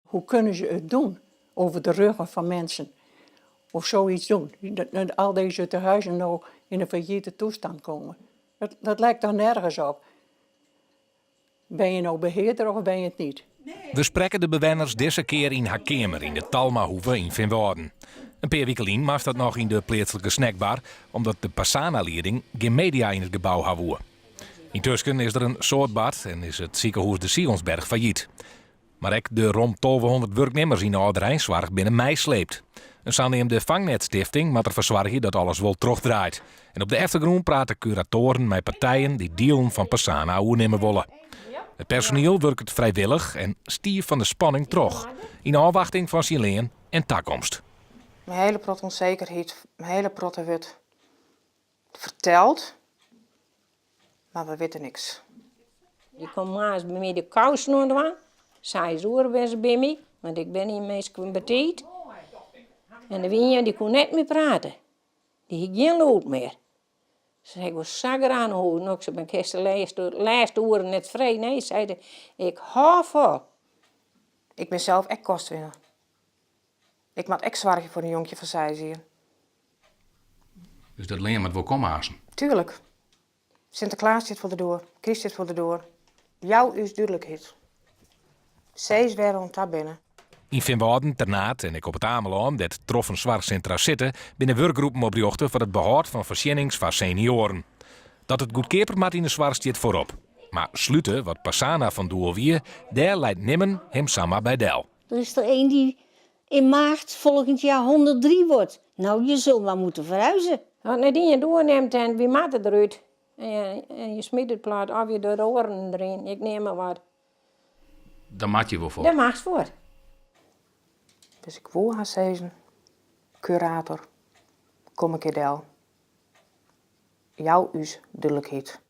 Hoe kunnen ze het doen over de ruggen van mensen? Of zoiets doen? Dat al deze tehuizen nou in een failliete toestand komen. Dat lijkt dan nergens op. Ben je nou beheerder of ben je het niet? We sprekke de bewenners dizze kear yn har keamer yn de Talmahoeve yn Feanwâlden. In pear wike lyn moast dat noch yn de pleatslike snackbar, omdat de Pasana-lieding gjin media yn it gebou ha woe. Yntusken is der in soad bard en is it sikehûs De Sionsberg fallyt. Mar ek de rom tolvehûndert wurknimmers yn de âldereinsoarch binne meisleept. In saneamde fangnetstifting moat derfoar soargje dat alles wol trochdraait. En op de eftergrûn prate kuratoaren mei partijen dy't dielen fan Pasana oernimme wolle. It personiel wurket frijwillich en stiif fan de spanning troch, yn ôfwachting fan syn lean en takomst. In hiele protte ûnsekerheid, in hiele protte wurdt ferteld, mar we witte niks. Dy komt moarns by my de kousen oan dwaan. Seis oere binne se by my, want ik bin ien minske betiid. En der wie ien dy koe net mear prate. Dy hie gjin lûd mear. Se sei, ik wol sa graach nei hûs. No, ik sei, dan kinst de lêste, lêste oere net frij. Nee, sei se, ik hâld fol. Ik bin sels ek kostwinner. Ik moat ek soargje foar in jonkje fan seis jier. Dus dat lean moat wol komme aansen? Tuerlik. Sinteklaas stiet foar de doar, kryst stiet foar de doar. Jou ús dúdlikheid. Sis wêr we oan ta binne. Yn Feanwâlden, Ternaard en ek op It Amelân, dêr't troffen soarchsintra sitte, binne wurkgroepen oprjochte foar it behâld fan foarsjennings foar senioaren. Dat it goedkeaper moat yn de soarch stiet foarop. Mar slute, wat Pasana fan doel wie, dêr leit nimmen him samar by del. Der is der een die in maart volgend jaar 103 wordt. Nou, je zult maar moeten verhuizen. As net ien it oernimt en wy moatte derút. En je smite it plat of je de oaren deryn, ik neam mar wat. Dan moat je wol fuort. Dan moatst fuort. Dus ik woe har sizzen, kurator, kom in kear del. Jou ús dúdlikheid.